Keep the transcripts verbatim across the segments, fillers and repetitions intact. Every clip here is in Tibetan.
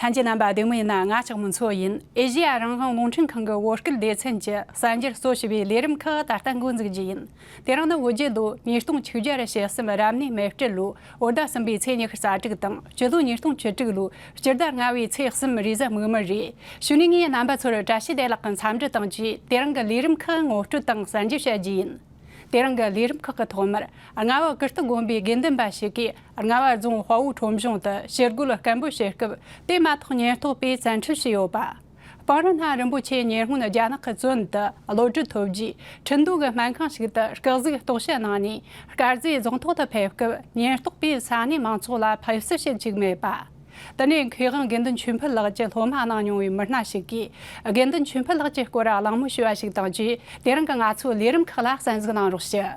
ལྷན་རྒྱས་རྣམ་པ་བདེ་མོ་ཡིན་ན། ང་ལྕགས་མོ་མཚོ་ཡིན། ཨེ་ཤེ་ཡ་རང་དབང་རླུང་འཕྲིན་ཁང་གི་བོད་སྐད་སྡེ་ཚན་གྱི་གསར་འགྱུར་གཙོ་བྱས་པའི་ལས་རིམ་ཁག་ད་ལྟ་འགོ་འཛུགས་རྒྱུ་ཡིན། དེ་རིང་ནི་བོད་རྒྱལ་ལོ་ཉིས་སྟོང་བཅུ་གཅིག་རེ་ཞེ་གསུམ་རབ་གནས་མེ་སྤྲེལ་ལོ་བོད་ཟླ་གསུམ་པའི་ཚེས་ཉི་ཤུ་རྩ་དྲུག་དང་། སྤྱི་ལོ་ཉིས་སྟོང་བཅུ་དྲུག་ལོའི་སྤྱི་ཟླ་ལྔ་པའི་ཚེས་གསུམ་རེས་གཟའ་མིག་དམར་རེད། གཞུག་ནས་ངས་རྣམ་པ་ཚོར་བཀྲ་ཤིས་བདེ་ལེགས་ཀྱི་འཚམས་འདྲི་དང་བཅས། དེ་རིང་གི་ལས་རིམ་ཁག་ངོ་སྤྲོད་དང་གསར་འགྱུར་བྱ་རྒྱུ་ཡིན། དེ་རིང་གི་ལས་རིམ་ཁག་གི་ཐོག་མར། རྔ་བ་ཀིརྟི་དགོན་པའི་དགེ་འདུན་པ་ཞིག་གིས་རྔ་བ་རྫོང་དཔའ་བོ་ཁྲོམ་གཞུང་དུ་ཞི་རྒོལ་སྐད་འབོད་བྱེད་སྐབས། དེ་མ་ཐག་ཉེན་རྟོག་པས་བཙན་ཁྲིད་བྱས་ཡོད་པ། སྤང་རི་སྣ་རིན་པོ་ཆེ་ཉེ་སྔོན་རྒྱ་ནག་གི་བཙོན་དུ་གློད་གྲོལ་ཐོབ་རྗེས། ཁྲིན་ཏུའུ་གི་སྨན་ཁང་ཞིག་ཏུ་སྐུ་གཟུགས་རྟོག་དཔྱོད་གནང་ནས། དཀར་མཛེས་རྫོང་ཐོག་ཏུ་ཕེབས་སྐབས། ཉེན་རྟོག་པས་ས་གནས་མང་ཚོགས་ལ་ཕེབས་བསུ་བྱེད་བཅུག་མེད་པ། དེ་ནས་མཁས་དབང་དགེ་འདུན་ཆོས་འཕེལ་ལགས་ཀྱི་སློབ་མ་གནང་མྱོང་བའི་མི་སྣ་ཞིག་གིས། དགེ་འདུན་ཆོས་འཕེལ་ལགས་ཀྱི་སྐོར་གླེང་མོལ་ཞུས་པ་ཞིག་དང་བཅས། དེ་རིང་གི་ང་ཚོའི་ལས་རིམ་ཁག་ལ་གསན་གཟིགས་གནང་རོགས་ཞུ།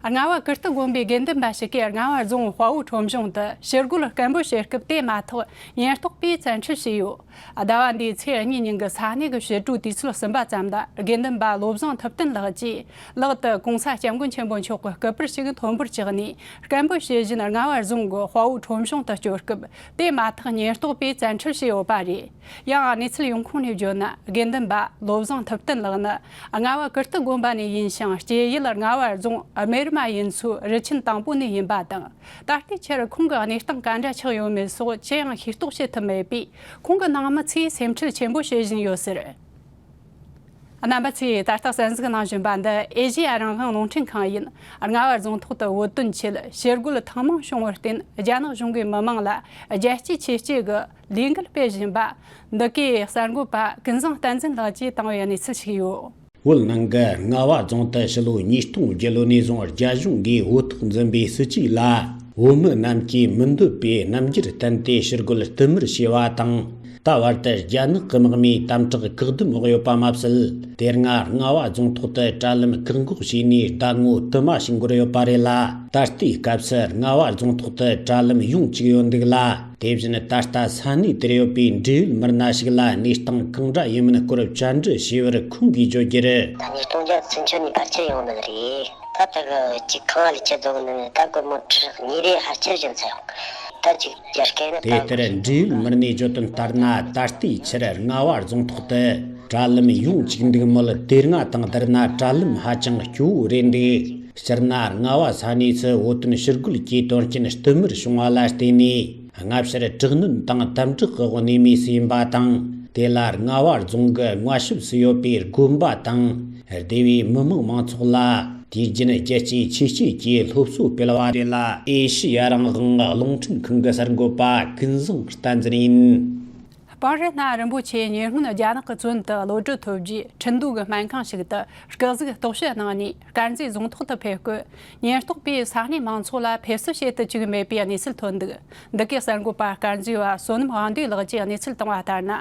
རྔ་བ་ཀིརྟི་དགོན་པའི་དགེ་འདུན་པ་ཞིག་གིས་རྔ་བ་རྫོང་དཔའ་བོ་ཁྲོམ་གཞུང་དུ་ཞི་རྒོལ་སྐད་འབོད་བྱེད་སྐབས། དེ་མ་ཐག་ཉེན་རྟོག་པས་བཙན་ཁྲིད་བྱས་ཡོད། ཟླ་བ་འདིའི་ཚེས་གཉིས་ཉིན་གྱི་ས་གནས་ཀྱི་ཕྱི་དྲོའི་དུས་ཚོད་གསུམ་པ་ཙམ་ལ། དགེ་འདུན་པ་བློ་བཟང་ཐུབ་བསྟན་ལགས་ཀྱིས་ལག་ཏུ་༸གོང་ས་༸སྐྱབས་མགོན་ཆེན་པོ་མཆོག་གི་སྐུ་པར་ཞིག་ཐོན་པར་བཅུག་ནས། སྐད་འབོད་བྱེད་བཞིན་རྔ་བ་རྫོང་གི་དཔའ་བོ་ཁྲོམ་གཞུང་དུ་སྐྱོད་སྐབས། དེ་མ་ཐག་ཉེན་རྟོག་པས་བཙན་ཁྲིད་བྱས་ཡོད་པ་རེད། ཡང་གནས་ཚུལ་ཡོང་ཁུངས་ནས་བརྗོད་ན། དགེ་འདུན་པ་བློ་བཟང་ཐུབ་བསྟན་ལགས་ནི་རྔ་བ་ཀིརྟི་དགོན་པ་ནས་ཡིན་ཞིང་། སྐྱེས་ཡུལ་རྔ་བ་རྫོང་སྨད་རྨ་ཡུལ་ཚོའི་རུ་ཆེན་དང་པོ་ནས་ཡིན་པ་དང་། ད་ལྟའི་ཆར་ཁོང་གི་གནས་སྟངས་ག་འདྲ་ཆགས་ཡོད་མེད་སོགས་ཅི་ཡང་ཤེས་རྟོགས་བྱེད་ཐུབ་མེད་པས། ཁོང་གི་ནང་མི་ཚོས་སེམས་ཁྲལ་ཆེན་པོ་བྱེད་བཞིན་ཡོད་ཟེར། རྣམ་པ་ཚོས་ད་ལྟ་གསན་གཟིགས་གནང་བཞིན་པ་འདི་ཨེ་ཤེ་ཡ་རང་དབང་རླུང་འཕྲིན་ཁང་ཡིན། རྔ་བ་རྫོང་ཐོག་ཏུ་བོད་དོན་ཆེད་ཞི་རྒོལ་ཐེངས་མང་བྱུང་བར་བརྟེན། རྒྱ་ནག་གཞུང་གིས་མི་མང་ལ་རྒྱལ་གཅེས་ཆོས་གཅེས་ཀྱི་ལས་འགུལ་སྤེལ་བཞིན་པ། འདི་གའི་གསར་འགོད་པ་ཀུན་བཟང་བསྟན་འཛིན་ལགས་ཀྱིས་བཏང་བའི་གནས་ཚུལ་ཞིག་ཡོད། བོད་ནང་གི་རྔ་བ་རྫོང་དུ་ཕྱི་ལོ་ཉིས་སྟོང་བརྒྱད་ལོ་ནས་བཟུང་རྒྱ་གཞུང་གིས་འུ་ཐུག་འཛིན་པའི་སྲིད་ཇུས་ལ། བོད་མི་རྣམས་ཀྱིས་མི་འདོད་པའི་རྣམ་འགྱུར་བསྟན་ཏེ་ཕྱིར་རྒོལ་བསྟུད་མར་བྱས་པ་དང་། ད་བར་དུ་རྒྱ་ནག་གི་དམག་མིས་དམ་དྲག་བཀག་སྡོམ་འོག་ཡོད་པ་མ་ཟད། དེ་སྔ་རྔ་བ་རྫོང་ཐོག་ཏུ་དྲ་ལམ་བཀག་འགོག་བྱས་ནས་ཟླ་ངོ་དུ་མ་ཞིག་འགོར་ཡོད་པ་རེད་ལ། ད་ལྟའི་སྐབས་སུ་རྔ་བ་རྫོང་ཐོག་ཏུ་དྲ་ལམ་ཡོང་བཅུག་ཡོད་འདུག་ལ། དེ་བཞིན་ད་ལྟ་ས་གནས་དེར་ཡོད་པའི་འབྲེལ་ཡོད་མི་སྣ་ཞིག་ལ་གནས་སྟངས་གང་འདྲ་ཡིན་མིན་སྐོར་བཅར་འདྲི་བྱས་པར། ཁོང་གིས་བརྗོད་རྒྱུར། ད་ཉིས་སྟོང་བརྒྱ་ཚུན་ཆད་ནས་ཕལ་ཆེར་ཡོང་འདུག་རེད། ད་ལྟ་གི་ཅིག་ཁང་བ་ལས་ཅི་བཟོ་གི་འདུག་ད་སྒོར་མོ་ཁྲི་གཉིས་རེ་ཕལ་ཆེར་བཞག་ཚར་ཡོང་། ད་ཅིག་རྒྱ་སྐད་ནི། དེ་ལྟར་འབྲེལ་ཡོད་མི་སྣས་བརྗོད་དོན་ལྟར་ན། ད་ལྟའི་ཆར་རྔ་བ་རྫོང་ཐོག་ཏུ་དྲ་ལམ་ཡོང་བཅུག་འདུག་མོད། དེ་སྔ་དང་བསྡུར་ན་དྲ་ལམ་ཧ་ཅང་སྐྱོ་བོ་རེད་འདུག་སྤྱིར་ན་རྔ་བ་ས་གནས་སུ་བོད་དོན་ཕྱིར་རྒོལ་གྱི་དོན་རྐྱེན་བསྟུད་མར་བྱུང་བ་ལ་བརྟེན་ནས། སྔ་ཕྱིར་དྲག་གནོན་དང་དམ་དྲག་གི་འོག་གནས་མུས་སུ་ཡིན་པ་དང་། དེ་ལ་རྔ་བ་རྫོང་གི་དབུ་ཞབས་སུ་ཡོད་པའི་དགོན་པ་དང་སྡེ་བའི་མི་མང་མང་ཚོགས་ལ། དུས་རྒྱུན་རྒྱལ་གཅེས་ཆོས་གཅེས་ཀྱི་སློབ་གསོ་སྤེལ་བ་དེ་ལ། ཨེ་ཤེ་ཡ་རང་དབང་རླུང་འཕྲིན་ཁང་གི་གསར་འགོད་པ་ཀུན་བཟང་བསྟན་འཛིན་ཡིན། སྤང་རི་སྣ་རིན་པོ་ཆེ་ཉེ་སྔོན་རྒྱ་ནག་གི་བཙོན་དུ་གློད་གྲོལ་ཐོབ་རྗེས། ཁྲིན་ཏུའུ་གི་སྨན་ཁང་ཞིག་ཏུ་སྐུ་གཟུགས་རྟོག་དཔྱོད་གནང་ནས། དཀར་མཛེས་རྫོང་ཐོག་ཏུ་ཕེབས་སྐབས། ཉེན་རྟོག་པས་ས་གནས་མང་ཚོགས་ལ་ཕེབས་བསུ་བྱེད་དུ་བཅུག་མེད་པའི་གནས་ཚུལ་ཐོན་འདུག་འདི་གའི་གསར་འགོད་པ་དཀར་མཛེས་པ་བསོད་ནམས་དབང་འདུས་ལགས་ཀྱིས་གནས་ཚུལ་བཏང་བ་ལྟར་ན།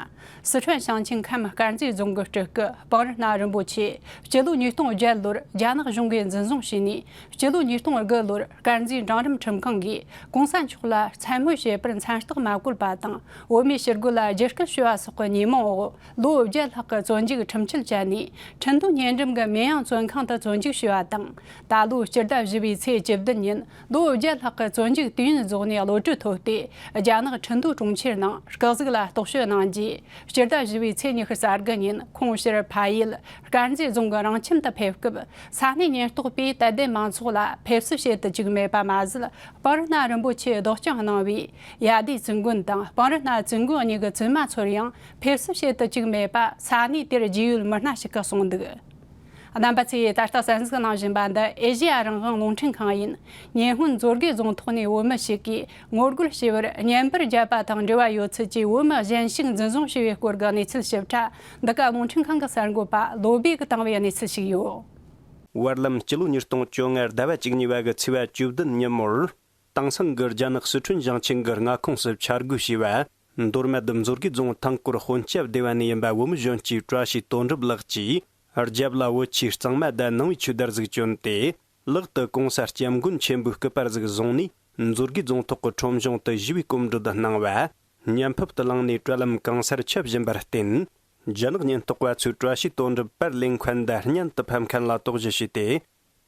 སི་ཁྲོན་ཞིང་ཆེན་ཁམས་དཀར་མཛེས་རྫོང་གི་སྤྲུལ་སྐུ་སྤང་རི་སྣ་རིན་པོ་ཆེ། སྤྱི་ལོ་ཉིས་སྟོང་བརྒྱད་ལོར་རྒྱ་ནག་གཞུང་གིས་འཛིན་བཟུང་བྱས་ནས། སྤྱི་ལོ་ཉིས་སྟོང་དགུ་ལོར་དཀར་མཛེས་འབྲིང་རིམ་ཁྲིམས་ཁང་གིས་གོང་ས་མཆོག་ལ་མཚན་སྨོད་བྱས་པར་མཚན་རྟགས་མ་བཀོད་པ་དང་། བོད་མིའི་ཕྱིར་རྒོལ་ལ་རྒྱབ་སྐྱོར་ཞུ་བ་སོགས་ཀྱི་ཉེས་མིང་འོག་ལོ་བརྒྱད་ལྷག་གི་བཙོན་འཇུག་ཁྲིམས་ཆད་བཅད་ནས། ཁྲིན་ཏུའུ་ཉེ་འགྲམ་གྱི་མེ་ཡང་བཙོན་ཁང་དུ་བཙོན་འཇུག་བྱས་པ་དང་། ད་ལོའི་སྤྱི་ཟླ་བཞི་པའི་ཚེས་བཅུ་བདུན་ཉིན་ལོ་བརྒྱད་ལྷག་གི་བཙོན་འཇུག་དུས་ཡུན་རྫོགས་ནས་གློད་གྲོལ་ཐོབ་སྟེ། རྒྱ་ནག་ཁྲིན་ཏུའུ་གྲོང་ཁྱེར་ནང་སྐུ་གཟུགས་ལ་རྟོག་དཔྱོད་གནང་རྗེས། སྤྱི་ཟླ་བཞི་པའི་ཚེས་ཉི་ཤུ་རྩ་དགུ་ཉིན་ཁོང་ཕྱིར་ཕ་ཡུལ་དཀར་མཛེས་རྫོང་གི་རང་ཁྱིམ་དུ་ཕེབས་སྐབས། ས་གནས་ཉེན་རྟོག་པས་དད་ལྡན་མང་ཚོགས་ལ་ཕེབས་བསུ་བྱེད་དུ་བཅུག་མེད་པ་མ་ཟད། སྤང་རི་སྣ་རིན་པོ་ཆེ་བདག་སྐྱོང་གནང་བའི་ཡ་དེ་བཙུན་དགོན་དང་། སྤང་རི་སྣ་བཙུན་དགོན་གཉིས་ཀྱི་བཙུན་མ་ཚོར་ཡང་ཕེབས་བསུ་བྱེད་དུ་བཅུག་མེད་པ་ས་གནས་དེར་རྒྱུས་ཡོད་མི་སྣ་ཞིག་གིས་གསུངས་འདུག་རྣམ་པ་ཚོས་ད་ལྟ་གསན་གཟིགས་གནང་བཞིན་པ་འདི་ཨེ་ཤེ་ཡ་རང་དབང་རླུང་འཕྲིན་ཁང་ཡིན། ཉེ་སྔོན་མཛོད་དགེ་རྫོང་ཐོག་ནས་བོད་མི་ཞིག་གིས་ངོ་རྒོལ་བྱས་པར་བརྙན་པར་བརྒྱབ་པ་དང་འབྲེལ་བ་ཡོད་ཚུལ་གྱི་བོད་མི་གཞན་ཞིག་འཛིན་བཟུང་བྱས་པའི་སྐོར་གྱི་གནས་ཚུལ་ཞིབ་ཕྲ། འདི་ག་རླུང་འཕྲིན་ཁང་གི་གསར་འགོད་པ་བློ་བྷེ་གིས་བཏང་བའི་གནས་ཚུལ་ཞིག་ཡོད། བར་ལམ་སྤྱི་ལོ་ཉིས་སྟོང་བཅོ་ལྔ་ཟླ་བ་བཅུ་གཉིས་པ་གི་ཚེས་པ་བཅུ་བདུན་ཉིན་མོར། དེང་སང་གི་རྒྱ་ནག་སི་ཁྲོན་ཞིང་ཆེན་གྱི་མངའ་ཁོངས་སུ་འཆར་འགོད་བྱས་པ། མདོ་སྨད་མཛོད་དགེ་རྫོང་ཐང་སྐོར་དཔོན་སྐྱབས་སྡེ་བ་ནས་ཡིན་པ་བོད་མི་གཞོན་སྐྱེས་བཀྲ་ཤིས་དོན་གྲུབ་ལགས་ཀྱིས། རྒྱབ་ལ་བོད་ཆས་གཙང་མ་དང་ནང་པའི་ཆོས་དར་ཟིག་གྱོན་ཏེ། ལག་ཏུ་གོང་ས་སྐྱབས་མགོན་ཆེན་པོའི་སྐུ་པར་ཟིག་བཟུང་ནས། མཛོད་དགེ་རྫོང་ཐོག་གི་ཁྲོམ་གཞུང་དུ་ཞི་བའི་གོམ་བགྲོད་གནང་བ། བརྙན་ཕབ་ཏུ་བླངས་ནས་དྲ་ལམ་གང་སར་ཁྱབ་བཞིན་པར་བརྟེན། རྒྱ་ནག་ཉེན་རྟོག་པ་ཚོས་བཀྲ་ཤིས་དོན་གྲུབ་པར་ལེན་མཁན་དང་བརྙན་དུ་ཕབ་མཁན་ལ་དོགས་གཞི་བྱས་ཏེ།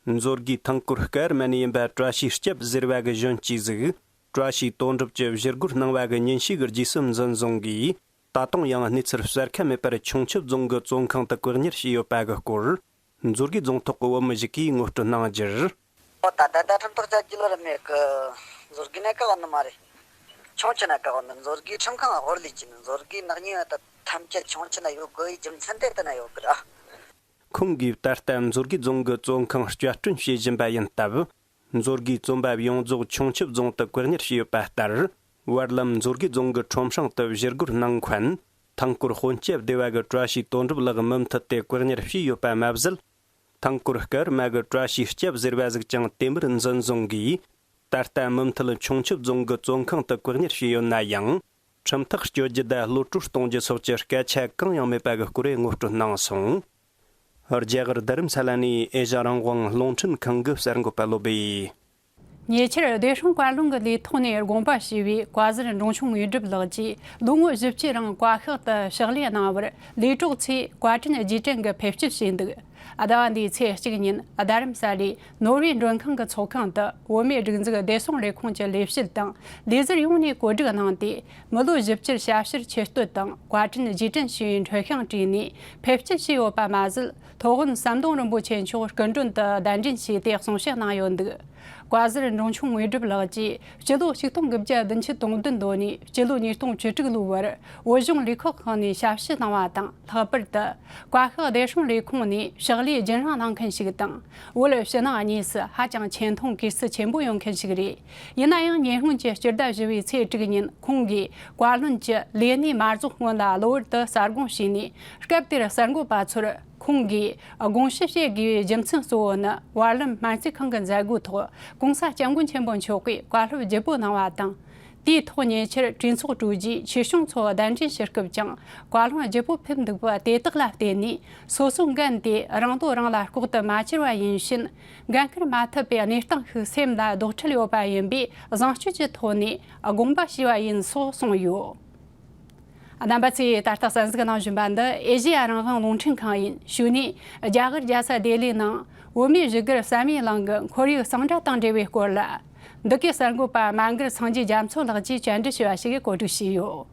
མཛོད་དགེའི་ཐང་སྐོར་སྐར་མ་ནས་ཡིན་པ་བཀྲ་ཤིས་སྐྱབས་ཟེར་བ་གི་གཞོན་སྐྱེས་ཟིག་བཀྲ་ཤིས་དོན་གྲུབ་ཀྱིས་ཞུ་སྒོར་གནང་བ་གི་ཉིན་ཞིག་གི་རྗེས་སུ་འཛིན་བཟུང་གིས། ད་དུང་ཡང་གནས་ཚུལ་གསལ་ཁ་མེད་པར་ཁྱུང་མཆུབ་རྫོང་གི་བཙོན་ཁང་དུ་བཀག་ཉར་བྱས་ཡོད་པ་གི་སྐོར། མཛོད་དགེ་རྫོང་ཐོག་གི་བོད་མི་ཞིག་གིས་ངོ་སྤྲོད་གནང་རྒྱུར། ཨོ་ད་ད་ད་ཁྲིམས་ཐག་བཅད་རྒྱུ་ལ་ར་མེད་གི། མཛོད་དགེ་ནས་བཀག་ནི་མ་རེད། ཁྱུང་མཆུབ་ནས་བཀག་ནི། མཛོད་དགེ་ཁྲིམས་ཁང་ཧོར་ལས་ཀྱི་ནི། མཛོད་དགེ་ནག་ཉེས་པ་ད་ཐམས་ཅད་ཁྱུང་མཆུབ་ནས་ཡོད་དགོས་ཡི་རྒྱུ་མཚན་དེ་ལྟ་ན་ཡོད་གི་ར། ཁོང་གིས་ད་ལྟ་མཛོད་དགེ་རྫོང་གི་བཙོན་ཁང་བསྐྱར་སྐྲུན་བྱེད་བཞིན་པ་ཡིན་སྟབས། མཛོད་དགེའི་བཙོན་པ་ཡོངས་རྫོགས་ཁྱུང་མཆུབ་རྫོང་དུ་བཀག་ཉར་བྱས་ཡོད་པ་ལྟར། བར་ལམ་མཛོད་དགེ་རྫོང་གི་ཁྲོམ་སྲང་དུ་ཞུ་སྒོར་གནང་མཁན། ཐང་སྐོར་དཔོན་སྐྱབས་སྡེ་བ་གི་བཀྲ་ཤིས་དོན་གྲུབ་ལགས་མུ་མཐུད་དེ་བཀག་ཉར་བྱས་ཡོད་པ་མ་ཟད། ཐང་སྐོར་སྐར་མ་གི་བཀྲ་ཤིས་སྐྱབས་ཟེར་བ་ཟིག་ཀྱང་དེ་མུར་འཛིན་བཟུང་གིས། ད་ལྟ་མུ་མཐུད་ཁྱུང་མཆུབ་རྫོང་གི་བཙོན་ཁང་དུ་བཀག་ཉར་བྱས་ཡོད་ན་ཡང་། ཁྲིམས་ཐག་གཅོད་རྒྱུ་དང་གློད་བཀྲོལ་གཏོང་རྒྱུ་སོགས་ཀྱི་སྐད་ཆ་གང་ཡང་མེད་པ་གི་སྐོར་ངོ་སྤྲོད་གནང་སོང་། རྒྱ་གར་རྡ་རམ་ས་ལ་ནས་ཨེ་ཤ་རང་དབང་རླུང་འཕྲིན་ཁང་གི་གསར་འགོད་པ་བློ་བྷེ། ཉེ་ཆར་བདེ་སྲུང་བཀའ་བློན་གྱི་ལས་ཐོག་ནས་དགོངས་པ་ཞུས་པའི་བཀའ་ཟུར་འབྲོང་ཆུང་དངོས་གྲུབ་ལགས་ཀྱིས་ལོ་ངོ་བཞི་བཅུ་རིང་བཀའ་ཤག་ཏུ་ཕྱག་ལས་གནང་བར་ལས་གྲོགས་ཚོས་བཀའ་དྲིན་རྗེས་དྲན་གྱི་ཕེབས་སྐྱེལ་བྱས་འདུག་ཟླ་བ་འདིའི་ཚེས་གཅིག་ཉིན་རྡ་རམ་ས་ལའི་ནོར་ཝེ་མགྲོན་ཁང་གི་ཚོགས་ཁང་དུ་བོད་མིའི་སྒྲིག་འཛུགས་བདེ་སྲུང་ལས་ཁུངས་ཀྱི་ལས་བྱེད་དང་ལས་ཟུར་ཡོངས་ནས་གོ་སྒྲིག་གནང་སྟེ། མི་ལོ་བཞི་བཅུར་ཞབས་ཕྱིར་ཆེ་བསྟོད་དང་བཀའ་དྲིན་རྗེས་དྲན་ཞུ་བའི་འཕྲིན་བཤང་བྲིས་ནས་ཕེབས་སྐྱེལ་བྱས་ཡོད་པ་མ་ཟད། མཐོ་དབོན་ཟམ་གདོང་རིན་པོ་ཆེ་མཆོག་སྐུ་མགྲོན་དུ་གདན་འདྲེན་བྱས་ཏེ་གསུང་བཤད་གནང་ཡོད་འདུག་བཀའ་ཟུར་འབྲོང་ཆུང་དངོས་གྲུབ་ལགས་ཀྱིས་སྤྱི་ལོ་ཆིག་སྟོང་དགུ་བརྒྱ་བདུན་ཅུ་དོན་བདུན་ལོ་ནས་སྤྱི་ལོ་ཉིས་སྟོང་བཅུ་དྲུག་ལོའི་བར་བོད་གཞུང་ལས་ཁུངས་ཁག་ནས་ཞབས་ཕྱི་གནང་བ་དང་། ལྷག་པར་དུ་བཀའ་ཤག་བདེ་སྲུང་ལས་ཁུངས་ནས་ཕྱག་ལས་རྒྱུན་རིང་གནང་མཁན་ཞིག་དང་། བོད་ཕྱི་ནང་གཉིས་སུ་ཧ་ཅང་ཆེ་མཐོང་གོ་ས་ཆེན་པོ་ཡོད་མཁན་ཞིག་རེད། ཡིན་ན་ཡང་ཉེ་སྔོན་གྱི་སྤྱི་ཟླ་བཞི་བའི་ཚེས་དྲུག་ཉིན་ཁོང་གིས་བཀའ་བློན་གྱི་ལས་གནས་མ་རྫོགས་སྔོན་ལ་གློ་བུར་དུ་གསར་དགོངས་བྱས་ནས། སྐབས་དེར་གསར་འགོད་པ་ཚོར་ཁོང་གིས་དགོངས་ཞུ་བྱེད་དགོས་པའི་རྒྱུ་མཚན་གཙོ་བོ་ནི། བར་ལམ་སྨན་རྩིས་ཁང་གི་མཛད་སྒོའི་ཐོག་གོང་ས་སྐྱབས་མགོན་ཆེན་པོ་མཆོག་གིས་བཀའ་སློབ་ལྗིད་པོ་གནང་བ་དང་། དེའི་ཐོག་ཉེ་ཆར་གྲོས་ཚོགས་གྲོལ་རྗེས་ཆོས་སྐྱོང་ཚོ་གདན་འདྲེན་ཞུ་སྐབས་ཀྱང་བཀའ་བློན་ལྗིད་པོ་ཕེབས་འདུག་པ། དེ་དག་ལ་བརྟེན་ནས་སོ་སོའི་འགན་དེ་རང་དོན་རང་ལ་ལྐོག་ཏུ་མ་གྱུར་བ་ཡིན་ཕྱིན། འགན་འཁུར་མ་ཐུབ་པའི་གནས་སྟངས་ཤིག་སེམས་ལ་རྡོག་ཁྲེལ་ཡོད་པ་ཡིན་པས། བཟང་སྤྱོད་ཀྱི་ཐོག་ནས་དགོངས་པ་ཞུས་པ་ཡིན་སོགས་གསུངས་ཡོད། རྣམ་པ་ཚོས་ད་ལྟ་གསན་གཟིགས་གནང་བཞིན་པ་འདི་ཨེ་ཤེ་ཡ་རང་དབང་རླུང་འཕྲིན་ཁང་ཡིན། གཞུག་ནས་རྒྱ་གར་རྒྱལ་ས་ལྡི་ལིའི་ནང་བོད་མིའི་བཞུགས་སྒར་བསམ་ཡས་གླིང་གི་ཁོར་ཡུག་གཙང་སྦྲ་དང་འབྲེལ་བའི་སྐོར་ལ། འདི་གའི་གསར་འགོད་པ་མ་གར་སངས་རྒྱས་རྒྱ་མཚོ་ལགས་ཀྱིས་བཅར་འདྲི་ཞུས་པ་ཞིག་གིས་གོ་སྒྲིག་བྱས་ཡོད།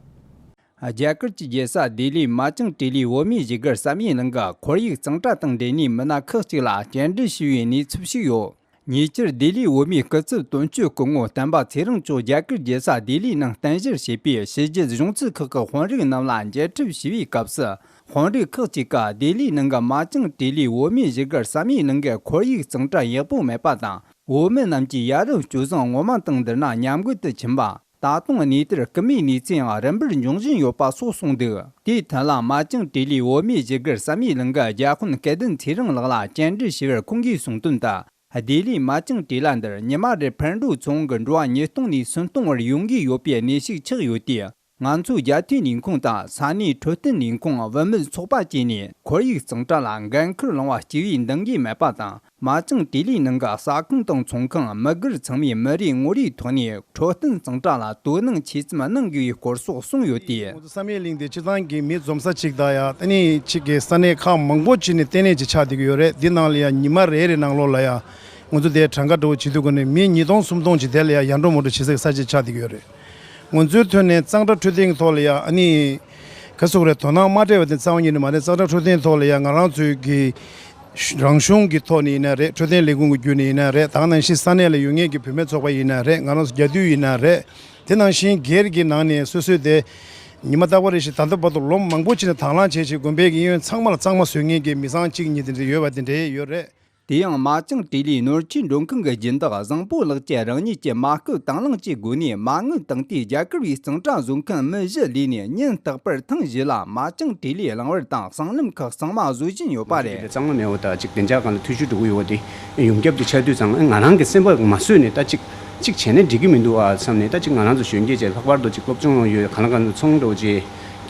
རྒྱ་གར་གྱི་རྒྱལ་ས་ལྡི་ལིའི་མ་ཅང་ཏྲི་ལིའི་བོད་མིའི་བཞུགས་སྒར་བསམ་ཡས་གླིང་གི་ཁོར་ཡུག་གཙང་སྦྲ་དང་འབྲེལ་ནས་མི་སྣ་ཁག་ཅིག་ལ་བཅར་འདྲི་ཞུས་པའི་གནས་ཚུལ་ཞིག་ཡོད། ཉེ་ཆར་ལྡི་ལིའི་བོད་མིའི་སྐུ་ཚབ་དོན་གཅོད་སྐུ་ངོ་བསྟན་པ་ཚེ་རིང་མཆོག་རྒྱ་གར་རྒྱལ་ས་ལྡི་ལིའི་ནང་རྟེན་གཞི་བྱས་པའི་ཕྱི་རྒྱལ་གཞུང་ཚབ་ཁག་གི་དཔོན་རིགས་རྣམས་ལ་མཇལ་འཕྲད་ཞུས་པའི་སྐབས་སུ། དཔོན་རིགས་ཁག་ཅིག་གིས་ལྡི་ལིའི་ནང་གི་མ་ཅང་ཏྲི་ལིའི་བོད་མིའི་བཞུགས་སྒར་བསམ་ཡས་གླིང་གི་ཁོར་ཡུག་གཙང་སྦྲ་ཡག་པོ་མེད་པ་དང་། བོད་མི་རྣམས་ཀྱིས་ཡ་རབས་སྤྱོད་བཟང་ངོ་མ་དང་བསྡུར་ན་ཉམས་རྒུད་དུ་ཕྱིན་པ། ད་དུང་གནས་དེར་རྐུ་མའི་གནས་ཚུལ་ཡང་རིམ་པར་འབྱུང་བཞིན་ཡོད་པ་སོགས་གསུངས་འདུག་དེའི་ཐད་ལ་མ་ཅང་ཏྲི་ལིའི་བོད་མིའི་བཞུགས་སྒར་བསམ་ཡས་གླིང་གི་རྒྱ་དཔོན་སྐལ་ལྡན་ཚེ་རིང་ལགས་ལ་བཅར་འདྲི་ཞུས་པར་ཁོང་གིས་གསུངས་དོན་དུ། ལྡི་ལིའི་མ་ཅང་ཏྲི་ལ་འདིར་ཉི་མ་རེར་འཕུར་འགྲོ་ཚོང་གི་འགྲོ་བ་ཉིས་སྟོང་ནས་སུམ་སྟོང་བར་ཡོང་གི་ཡོད་པའི་གནས་ཤིག་ཆགས་ཡོད་དེ། ང་ཚོའི་རྒྱ་མཐོའི་ནས་ཁུངས་དང་ས་གནས་འཕྲོད་བསྟེན་ནས་ཁུངས་བུད་མེད་ཚོགས་པ་བཅས་ནས་ཁོར་ཡུག་གཙང་སྦྲ་ལ་འགན་འཁུར་བླངས་པ་གཅིག་པུའི་འདང་གི་མེད་པ་དང་། མ་ཅང་ཏྲི་ལིའི་ནང་གི་ཟ་ཁང་དང་ཚོང་ཁང་མི་སྒེར་ཚང་མས་མི་རེ་ངོ་རེའི་ཐོག་ནས་འཕྲོད་བསྟེན་གཙང་སྦྲ་ལ་དོ་སྣང་ཆེ་ཙམ་གནང་དགོས་པའི་སྐོར་སོགས་གསུངས་ཡོད་དེ། ང་ཚོ་བསམ་ཡས་གླིང་དེ་སྤྱིར་བཏང་གི་མི་འཛོམས་ས་གཅིག་དང་ཡང་ཨ་ནི་གཅིག་གི་ས་གནས་ཁག་མང་པོ་ཅིག་ནས་ལྟེ་གནས་ཅིག་ཆགས་བསྡད་ཀྱི་ཡོད་རེད། འདི་ནང་ལ་ཡང་ཉི་མ་རེ་རེ་ནང་ལོགས་ལ་ཡང་ང་ཚོ་དེ་གྲངས་ཀ་འདྲ་བོ་བྱེད་དུས་ཀ་ནས་མི་ཉིས་སྟོང་སུམ་སྟོང་ཅིག་དེ་ལ་ཡང་ཡར་འགྲོ་མར་འགྲོ་བྱེད་སའི་ས་ཆ་ཆགས་བསྡད་ཀྱི་ཡོད་རེད། ང་ཚོའི་ཐོག་ནས་གཙང་སྦྲ་འཕྲོད་བསྟེན་གྱི་ཐོག་ལ་ཡང་ཨ་ནི་ག་ཟེར་དགོས་རེད། དོ་སྣང་མ་སྤྲད་པ་དེ་རྩ་བ་ཉིད་ནས་མ་རེད། གཙང་སྦྲ་འཕྲོད་བསྟེན་ཐོག་ལ་ཡང་ང་རང་ཚོའི་གི་རང་གཞུང་གི་ཐོག་ནས་ཡིན་ན་རེད། འཕྲོད་བསྟེན་ལས་ཁུངས་ཀྱི་བརྒྱུད་ནས་ཡིན་ན་རེད། ད་ག་ནང་བཞིན་ས་གནས་ལ་ཡོད་མཁན་གྱི་བུད་མེད་ཚོགས་པ་ཡིན་ན་རེད། ང་རང་ཚོ་རྒྱ་འཐུས་ཡིན་ན་རེད། དེ་ནང་བཞིན་སྒེར་གྱི་ནང་ནས་སོ་སོའི་དེ་ཉི་མ་རྟག་པ་རེ་བཞིན་ད་ལྟ་བར་དུ་ལོ་མང་པོ་ཅིག་ནས་དང་བླངས་བྱས་བྱས་དགོན་པའི་གི་གཡས་གཡོན་ཚང་མ་ལ་གཙང་མ་བཟོ་མཁན་གྱི་མི་ཚང་གཅིག་གཉིས་དེ་འདྲ་ཡོད་པ་དེ་འདྲ་ཡོད་རེད། དེ་ཡང་མ་ཅང་ཏྲི་ལིའི་ནོར་ཆུའི་མགྲོན་ཁང་གི་སྦྱིན་བདག་བཟང་པོ་ལགས་ཀྱིས་རང་ཉིད་ཀྱི་མ་སྐུལ་དང་བླངས་ཀྱི་སྒོ་ནས་མ་དངུལ་བཏང་སྟེ་རྒྱ་གར་བའི་གཙང་སྦྲ་བཟོ་མཁན་མི་བཞི་ལས་ནས་ཉིན་རྟག་པར་ཐེངས་བཞི་ལ་མ་ཅང་ཏྲི་ལིའི་གླིང་བར་དང་སྲང་ལམ་ཁག་གཙང་མ་བཟོ་བཞིན་ཡོད་པ་རེད། གཙང་མ་མེད་པ་དང་ཅིག་བདེ་འཇགས་སྒང་ལ་འཐུས་ཤོར་འགྲོ་གི་ཡོད་པ་དེ་ཡོངས་ཁྱབ་ཀྱི་ཆགས་དུས་ཙང་ང་རང་གི་སེམས་པ་མ་བཟོད་ནས་ད་ཅིག་ཅིག་བྱས་ན་འགྲིག་གི་མི་འདུག་ཨ་བསམ་ནས། ད་ཅིག་ང་རང་ཚོ་གཞོན་སྐྱེས་བྱས་ལྷག་པར་དུ་ཅིག་སློབ་སྦྱོང་ཡོད་གང་ལ་གང་འཚོ་ཚོང་འགྲོ་བྱས་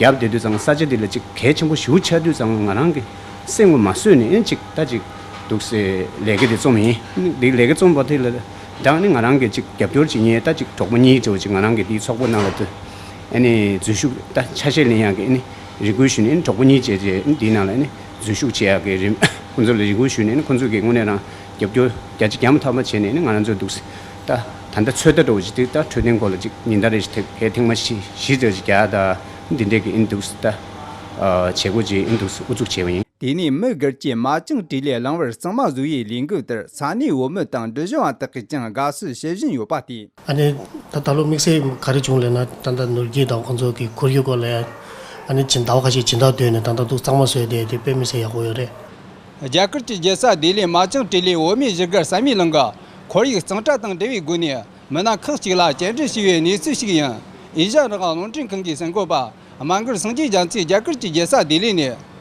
རྒྱབ་བསྡད་དུས་ཙང་ས་ཆ་འདི་ལ་ཅིག་གལ་ཆེན་པོ་ཞེ་པོ་ཆགས་དུས་ཙང་ང་རང་གི་སེམས་ཀྱི་མ་བཟོད་ནས་ཨེ་ཅིག་ད་ཅིག་འདུག་སེ་ལས་ཀ་དེ་རྩོམ་ཡིན། འདི་ལས་ཀ་རྩོམ་པ་དེ་ལ་ད་ནི་ང་རང་གི་ཅིག་རྒྱབ་སྐྱོར་བྱེད་མཁན་ད་ཅིག་གྲོགས་པོ་གཉིས་ཙམ་ཅིག་ང་རང་གི་དེའི་ཚོགས་པ་ནང་ལ་དུ་ཨ་ནི་འཛུལ་ཞུགས་ད་ཆ་ཤས་ལེན་ཡག་གི་ཨ་ནི་རེ་སྐུལ་ཞུས་ནས་ཨ་ནི་གྲོགས་པོ་གཉིས་བྱས་རྗེས་ཨ་ནི་དེའི་ནང་ལ་ཨ་ནི་འཛུལ་ཞུགས་བྱེད་ཡག་གི་རིམ་ཁོང་ཚོ་ལ་རེ་སྐུལ་ཞུས་ནས་ཨ་ནི་ཁོང་ཚོ་གིས་དངོས་གནས་རང་རྒྱབ་སྐྱོར་རྒྱ་ཆེ་རྒྱ་མ་ཐག་པ་བྱས་ནས་ཨ་ནི་ང་རང་ཚོ་འདུག་སེ་ད་ ད་ལྟ་ཚོད་ལྟ་འདྲ་བོ་ཅིག་དེ་ད་འཕྲོད་བསྟེན་སྐོར་ལ་ཅིག་ཉིན་ལྟར་རེ་བཞིན་དེ་ཕལ་ཐེངས་མ་བཞི་བཞི་ཙམ་ཅིག་རྒྱག་ད་འདི་འདྲས་ཀྱི་ཨིན་འདུག་ད་བྱེད་སྒོ་ཅིག་ཨིན་འདུག་དབུ་འཛུགས་བྱས་པ་ཡིན། དེ་ནས་མི་སྒེར་གྱི་མ་ཅང་ཀྲི་ལེ་གླེང་བར་གཙང་མ་བཟོ་བའི་ལས་འགུལ་དེར་ས་གནས་བོད་མི་དང་འབྲི་གཞུང་བ་དག་གིས་ཀྱང་དགའ་བསུ་བྱེད་བཞིན་ཡོད་པ་སྟེ། ཨ་ནི་ད་ད་ལོ་དམིགས་བསལ་ག་རེ་བྱུང་ལབ་ན། ད་ལྟ་ནོར་རྒྱུན་དང་ཁོང་ཚོ་གི་ཁོར་ཡུག་སྐོར་ལ་ཡང་ཨ་ནི་སྦྱིན་ཟླ་བ་ཁ་ཤས་སྦྱིན་བདག་བཏོན་ནས་ད་ལྟ་འདུག་གཙང་མ་བཟོས་ཏེ་དེ་དཔེ་མི་སྲིད་ཡག་པོ་ཡོད་རེད། རྒྱ་གར་གྱི་རྒྱལ་ས་ལྡི་ལིའི་མ་ཅང་ཀྲི་ལེ་བོད་མིའི་བཞུགས་སྒར་བསམ་ཡས་གླིང་གི་ཁོར་ཡུག་གཙང་སྦྲ་དང་འབྲེལ་བའི་སྒོ་ནས་མི་སྣ་ཁག་ཅིག་ལ་བཅར་འདྲི་ཞུས་པའི་གནས་ཚུལ་ཞིག་ཡིན། ཨེ་ཤ་ཡ་རང་དབང་རླུང་འཕྲིན་ཁང་གི་གསར་འགོད་པ་སྨན་སྒར་སངས་རྒྱས་རྒྱ་མཚོས་རྒྱ་གར་གྱི་རྒྱལ་ས་ལྡི་ལི་ནས།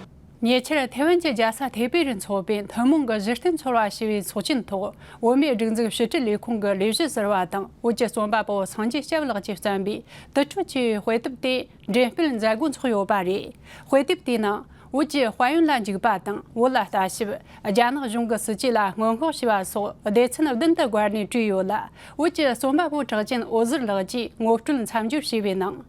ཉེ་ཆར་ཐེ་ཝན་གྱི་རྒྱལ་ས་ཐེ་པེ་རུ་འཚོགས་པའི་ཐུན་མོང་གི་གཞི་རྟེན་ཚོར་བ་ཞེས་པའི་ཚོགས་ཆེན་ཐོག་བོད་མིའི་སྒྲིག་འཛུགས་ཕྱི་དྲིལ་ལས་ཁུངས་ཀྱི་ལས་བྱེད་ཟུར་པ་དང་བོད་ཀྱི་རྩོམ་པ་པོ་སངས་རྒྱས་སྐྱབས་ལགས་ཀྱིས་བརྩམས་པའི་དུར་ཁྲོད་ཆེ་བའི་དཔེ་དེབ་དེ་འགྲེམས་སྤེལ་མཛད་སྒོ་འཚོགས་ཡོད་པ་རེད། དཔེ་དེབ་དེའི་ནང་བོད་ཀྱི་དཔལ་ཡོན་ལ་འཇུག་པ་དང་བོད་ལ་ལྟ་ཞིབ། རྒྱ་ནག་གཞུང་གི་སྲིད་བྱུས་ལ་སྔོན་དཔག་བྱས་པ་སོགས་སྡེ་ཚན་བདུན་དུ་བགར་ནས་བྲིས་ཡོད་ལ། བོད་ཀྱི་རྩོམ་པ་པོ་གྲགས་ཅན་འོད་ཟེར་ལགས་ཀྱིས་ངོ་སྤྲོད་མཚམས་སྦྱོར་བྱས་པའི་ནང་།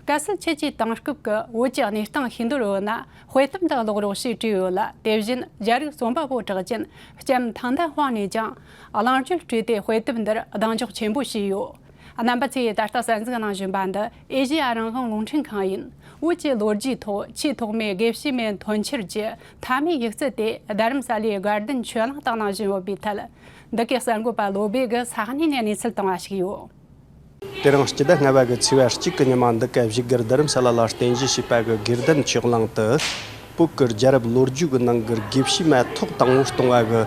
གལ་སྲིད་ཁྱེད་ཀྱིས་དེང་སྐབས་ཀྱི་བོད་ཀྱི་གནས་སྟངས་ཤེས་འདོད་ཡོད་ན། དཔེ་དེབ་འདི་ཀློག་རོགས་ཞེས་བྲིས་ཡོད་ལ། དེ་བཞིན་རྒྱ་རིགས་རྩོམ་པ་པོ་གྲགས་ཅན་ལྕམ་ཐང་ཐན་ཧོང་ནས་ཀྱང་གླེང་བརྗོད་སྤྲོས་ཏེ་དཔེ་དེབ་འདིར་གདེང་འཇོག་ཆེན་པོ་བྱས་ཡོད། རྣམ་པ་ཚོས་ད་ལྟ་གསན་གཟིགས་གནང་བཞིན་པ་འདི་ཨེ་ཤེ་ཡ་རང་དབང་རླུང་འཕྲིན་ཁང་ཡིན། བོད་ཀྱི་ལོ་རྒྱུས་ཐོག་ཆེས་ཐོག་མའི་དགེ་བཤེས་མའི་མཐོང་ཆེར་གྱི་མཐའ་མའི་ཡིག་ཚད་དེ་རྡ་རམ་ས་ལའི་དགའ་ལྡན་ཆོས་གླིང་དུ་གནང་བཞིན་ཡོད་པའི་ཐད། འདི་གའི་གསར་འགོད་པ་བློ་སྦེ་གིས་ས་གནས་ནས་གནས་ཚུལ་བཏང་བ་ཞིག་ཡོད། དེ་རིང་སྤྱི་ཟླ་ལྔ་པ་གི་ཚེས་པ་གཅིག་གི་ཉི་མ་འདི་ག་བཞུགས་སྒར་རྡ་རམ་ས་ལ་ལ་རྟེན་གཞི་བྱས་པ་གི་དགེ་ལྡན་ཆོས་གླིང་དུ། བོད་ཀྱི་རྒྱལ་རབས་ལོ་རྒྱུས་ཀྱི་ནང་གི་དགེ་བཤེས་མ་ཐོག་དང་པོ་གཏོང་བ་གི་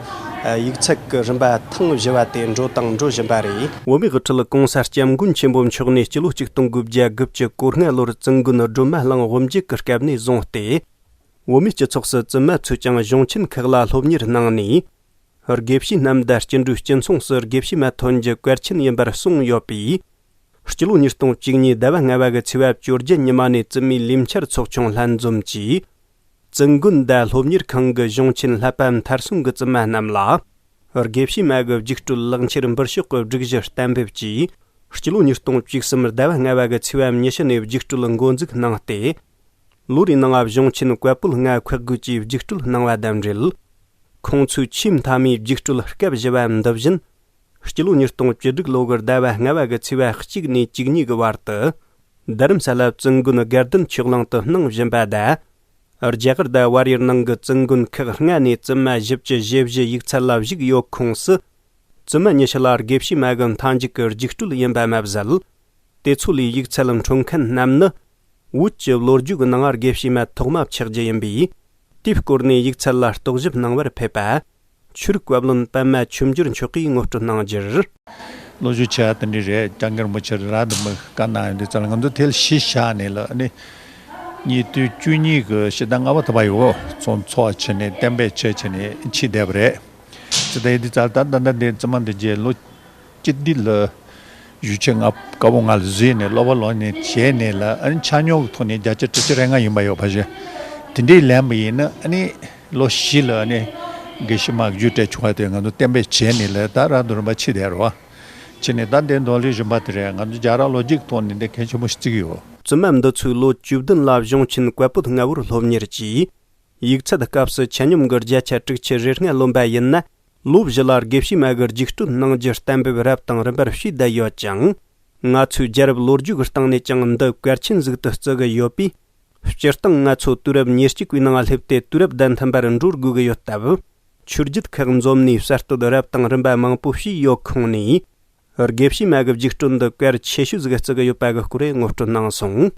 ཡིག་ཚད་ཀྱི་རིམ་པ་ཐེངས་བཞི་པ་དེ་འགྲོ་དང་འགྲོ་བཞིན་པ་རེད། བོད་མིའི་དབུ་ཁྲིད་གོང་ས་སྐྱབས་མགོན་ཆེན་པོ་མཆོག་ནས་སྤྱི་ལོ་གཅིག་སྟོང་དགུ་བརྒྱ་དགུ་བཅུ་གོ་ལྔ་ལོར་བཙུན་དགོན་སྒྲོལ་མ་གླིང་དབུ་འབྱེད་ཀྱི་སྐབས་ནས་བཟུང་སྟེ། བོད་མིའི་སྤྱི་ཚོགས་སུ་བཙུན་མ་ཚོས་ཀྱང་གཞུང་ཆེན་ཁག་ལ་སློབ་གཉེར་གནང་ནས། དགེ་བཤེས་རྣམས་དང་སྐྱེ་འགྲོའི་སྤྱི་མཚུངས་སུ་དགེ་བཤེས་མ་ཐོན་རྒྱུ་གལ་ཆེན་ཡིན་པར་གསུངས་ཡོད་པས། སྤྱི་ལོ་ཉིས་སྟོང་བཅུ་གཉིས་ཟླ་བ་ལྔ་པ་གི་ཚེས་པ་བཅོ་བརྒྱད་ཉི་མ་ནས་བཙུན་མའི་ལས་འཆར་ཚོགས་ཆུང་ལྷན་འཛོམས་ཀྱིས། བཙུན་དགོན་དང་སློབ་གཉེར་ཁང་གི་གཞུང་ཆེན་བསླབ་པ་མཐར་སོན་གྱི་བཙུན་མ་རྣམས་ལ། དགེ་བཤེས་མ་གི་རྒྱུགས་སྤྲོད་ལག་འཁྱེར་འབུལ་ཕྱོགས་ཀྱི་སྒྲིག་གཞི་གཏན་འབེབས་ཀྱིས། སྤྱི་ལོ་ཉིས་སྟོང་བཅུ་གསུམ་ཟླ་བ་ལྔ་པ་གི་ཚེས་པ་ཉི་ཤུ་ནས་རྒྱུགས་སྤྲོད་འགོ་འཛུགས་གནང་སྟེ། ལོ་རེའི་ནང་གཞུང་ཆེན་བཀའ་པོད་ལྔ་འཁོད་དགོས་ཀྱི་རྒྱུགས་སྤྲོད་གནང་བ་དང་འབྲེལ། ཁོང་ཚོའི་ཆེས་མཐའ་མའི་རྒྱུགས་སྤྲོད་སྐབས་བཞི་པ་འདི་བཞིན། སྤྱི་ལོ་ཉིས་སྟོང་བཅུ་དྲུག་ལོ་གི་ཟླ་བ་ལྔ་པ་གི་ཚེས་པ་གཅིག་ནས་བཅུ་གཉིས་ཀྱི་བར་དུ། རྡ་རམ་ས་ལ་བཙུན་དགོན་དགའ་ལྡན་ཆོས་གླིང་དུ་གནང་བཞིན་པ་དང་། རྒྱ་གར་དང་བལ་ཡུལ་ནང་གི་བཙུན་དགོན་ཁག་ལྔ་ནས་བཙུན་མ་བཞི་བཅུ་ཞེ་བཞི་ཡིག་ཚད་ལ་བཞུགས་ཡོད་ཁོངས་སུ། བཙུན་མ་ཉི་ཤུ་ལ་དགེ་བཤེས་མ་གི་མཐའ་མཇུག་གི་རྒྱུགས་སྤྲོད་ཡིན་པ་མ་ཟད། དེ་ཚོ་ལས་ཡིག་ཚད་འཕྲོད་མཁན་རྣམས་ནི། བོད་ཀྱི་ལོ་རྒྱུས་ཀྱི་ནང་དགེ་བཤེས་མ་ཐོག་མ་ཆགས་རྒྱུ་ཡིན་པས། དེའི་སྐོར་ནས་ཡིག་ཚད་ལ་རྟོག་ཞིབ་གནང་བར་ཕེབས་པ། ཆོས་རིག་བཀའ་བློན་པད་མ་ཆོས་འབྱོར་མཆོག་གིས་ངོ་སྤྲོད་གནང་རྒྱུར། ལོ་རྒྱུས་ཆེ་བ་དེ་འདྲ་རེད། སྐྱབས་མགོན་རིན་པོ་ཆེ་རང་དུ་མི་བཀའ་གནང་ཡོད་དུས་ཙམ་ལ་ང་ཚོ་དེ་ལ་གཞི་བཞག་ནས་ལ་ནི། ཉིས་སྟོང་བཅུ་གཉིས་ཀྱི་ཕྱི་ཟླ་ལྔ་པ་ཐོབ་པ་ཡོད། ཚོགས་ཚོགས་བྱས་ནས་གཏན་འབེབས་བྱས་བྱས་ནས་ཕྱིར་བསྡད་པ་རེད། ཕྱིར་བསྡད་ཡོད་དུས་ཙམ་ལ་ད་ལྟ་འདི་བཙུན་མ་འདི་རྗེས་ལོ་བཅུ་བདུན་ལ་ཞུ་ཆེན་ང་བཀའ་པོད་ལྔ་ལ་བཟོས་ནས་སློབ་པ་ལོན་ནས་བྱས་ནས་ལ་ཨ་ནི་ཆ་སྙོམས་ཀྱི་ཐོག་ནས་བརྒྱ་ཆ་དྲུག་ཅུ་རེ་ལྔ་ཡིན་པ་ཡོད་པ་ཞིག་དེ་འདྲའི་ལེན་པ་ཡིན་ན་ཨ་ནི་ལོ་བཞི་ལ་ཨ་ནི་དགེ་བཤེས་མ་རྒྱུགས་སྤྲོད་བྱུང་བ་དེ་ང་ཚོ་གཏན་འབེབས་བྱས་ནས་ལ་ད་རང་དུ་རིམ་པ་ཕྱིར་བསྡད་རོགས། ཕྱིར་ནས་ད་འདི་འདོན་ལས་རིམ་པ་དེ་རེད། ང་ཚོ་རྒྱལ་རབས་ལོ་རྒྱུས་ཀྱི་ཐོག་ནས་འདི་གལ་ཆེན་པོ་ཞིག་བརྩི་གི་ཡོད། བཙུན་མ་འདི་ཚོས་ལོ་བཅུ་བདུན་ལ་གཞུང་ཆེན་བཀའ་པོད་ལྔ་པོར་སློབ་གཉེར་གྱིས། ཡིག་ཚད་སྐབས་སུ་ཆ་སྙོམས་ཀྱི་བརྒྱ་ཆ་དྲུག་ཅུ་རེ་ལྔ་ལོན་པ་ཡིན་ན། ལོ་བཞི་ལ་དགེ་བཤེས་མ་གི་རྒྱུགས་སྤྲོད་གནང་རྒྱུ་གཏན་འབེབས་རབ་དང་རིམ་པར་བྱས་བསྡད་ཡོད་ཅིང་། ང་ཚོའི་རྒྱལ་རབས་ལོ་རྒྱུས་ཀྱི་སྟེང་ནས་ཀྱང་འདི་གལ་ཆེན་ཟིག་ཏུ་བརྩི་གི་ཡོད་པས། སྤྱིར་བཏང་ང་ཚོ་དུས་རབས་ཉེར་གཅིག་པའི་ནང་སླེབས་ཏེ་དུས་རབས་དང་མཐུན་པར་འགྲོ་དགོས་ཀྱི་ཡོད་སྟབས། ཆོས་བརྒྱུད་ཁག་འཛོམས་ནས་གསར་གཏོད་རབ་དང་རིམ་པ་མང་པོ་བྱས་ཡོད་ཁོངས་ནས། དགེ་བཤེས་མ་གི་རྒྱུགས་སྤྲོད་འདི་གལ་ཆེ་ཤོས་ཟིག་བརྩི་གི་ཡོད་པ་གི་སྐོར་ངོ་སྤྲོད་གནང་སོང་།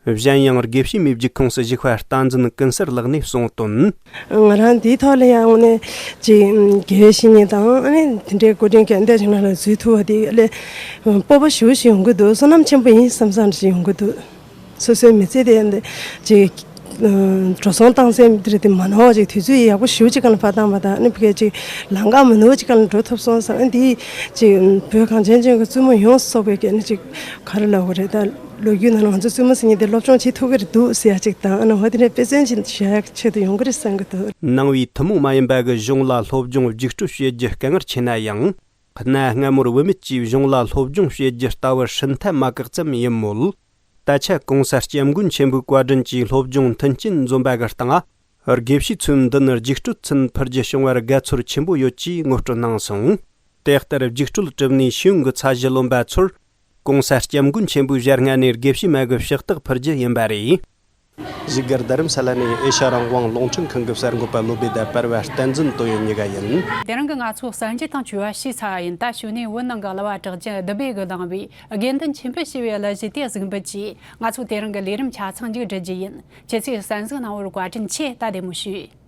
གཞན་ཡང་དགེ་བཤེས་མའི་རྒྱུགས་ཁོངས་སུ་ཞུགས་པ་སྟངས་འཛིན་ཀུན་གསལ་ལགས་ནས་གསུངས་དོན། ང་རང་འདིའི་ཐོག་ལ་ཡང་དངོས་གནས་ཅིག་དགེ་བའི་བཤེས་གཉེན་དང་ཨ་ནི་དེ་འདྲའི་འགོ་འདྲེན་གྱི་འདས་ཅིག་ནང་ལ་འཛུལ་ཐུབ་པ་དེ་ལས་སྤོབས་པ་ཞེ་པོ་ཞིག་ཡོང་གི་འདུག་བསོད་ནམས་ཆེན་པོ་ཡིན་བསམ་བསམ་ཞིག་ཡོང་གི་འདུག་སོ་སོའི་མི་ཚེ་དེ་འདི་ཅིག་འགྲོ་སོང་བཏང་སའི་མི་དེ་རེད་དེ་མ་ནོར་བ་ཅིག་དུས་ཚོད་ཡག་པོ་ཞེ་པོ་ཅིག་གང་ལ་ཕར་བཏང་བ་དང་ཨ་ནི་ཕ་གིར་ཅིག་ལམ་ཁ་མ་ནོར་བ་ཅིག་གང་ལ་འགྲོ་ཐུབ་སོང་བསམ། ཨ་ནི་དེ་ཅིག་བོད་གངས་ཅན་ལྗོངས་ཀྱི་བཙུན་མོ་ཡོངས་སུ་རྫོགས་པའི་གི་ཨ་ནི་ཅིག་ག་རེ་ལབ་དགོས་རེད། ད་ལོ་རྒྱུས་ནང་ལ་ང་ཚོ་བཙུན་མོ་ཟེར་མཁན་དེ་སློབ་སྦྱོང་བྱེད་ཐུབ་ཀྱི་རེད་འདུག་ཟེར་ཡ་ཅིག་དང་ཨ་ནི་འོ་དེ་འདྲའི་དཔེ་མཚོན་ཅིག་བཞག་ཡ་ཆེད་དུ་ཡོང་གི་རེད་བསམ་གི་འདུག་ནང་པའི་ཐུན་མོང་མ་ཡིན་པ་གི་གཞུང་ལ་སློབ་སྦྱོང་རྒྱུགས་སྤྲོད་བྱེད་རྒྱུ་དཀའ་ངལ་ཆེ་ན་ཡང་། གནའ་སྔ་མོར་བུད་མེད་ཀྱིས་གཞུང་ལ་སློབ་སྦྱོང་བྱེད་རྒྱུ་ལྟ་བུ་སྲིད་མཐའ་མ་བཀག་ཙམ་ཡིན་མོད། ད་ཆ་གོང་ས་སྐྱབས་མགོན་ཆེན་པོའི་བཀའ་དྲིན་གྱིས་སློབ་སྦྱོང་མཐུན་རྐྱེན་འཛོམས་པ་གི་སྟེང་། དགེ་བཤེས་ཚོས་མདུན་རྒྱུགས་སྤྲོད་ཚུན་ཕུལ་རྒྱུ་བྱུང་བར་དགའ་ཚོར་ཆེན་པོ་ཡོད་ཅེས་ངོ་སྤྲོད་གནང་སོང་། དེ་ལྟར་རྒྱུགས་སྤྲོད་གྲུབ་ནས་ཤེས་ཡོན་གྱི་ཚད་གཞི་ལོན་པ་ཚོར་གོང་ས་སྐྱབས་མགོན་ཆེན་པོའི་ཞལ་སྔ་ནས་དགེ་བཤེས་མ་གི་ཕྱག་རྟགས་ཕུལ་རྒྱུ་ཡིན་པ་རེད། བཞུགས་སྒར་རྡ་རམ་ས་ལ་ནས་ཨེ་ཤ་རང་དབང་རླུང་འཕྲིན་ཁང་གི་གསར་འགོད་པ་བློ་བདེ་དང་པར་བ་བསྟན་འཛིན་དོན་ཡོད་གཉིས་ཀ་ཡིན། དེ་རིང་གི་ང་ཚོ་གསར་འགྱུར་དང་བཅས་པ་ཞུས་ཚར་བ་ཡིན། ད་གཞུག་ནས་བོད་ནང་གི་གླུ་བ་གྲགས་ཅན་བདུད་བྷེ་གིས་བླངས་པའི་དགེ་འདུན་ཆོས་འཕེལ་ཞེས་པའི་གླུ་གཞས་དེ་གཟིགས་འབུལ་གྱིས། ང་ཚོ་དེ་རིང་གི་ལས་རིམ་ཆ་ཚང་མཇུག་སྒྲིལ་རྒྱུ་ཡིན། ཁྱེད་ཚོས་གསན་གཟིགས་གནང་བར་བཀའ་དྲིན་ཆེ། ད་བདེ་མོ་བྱོས།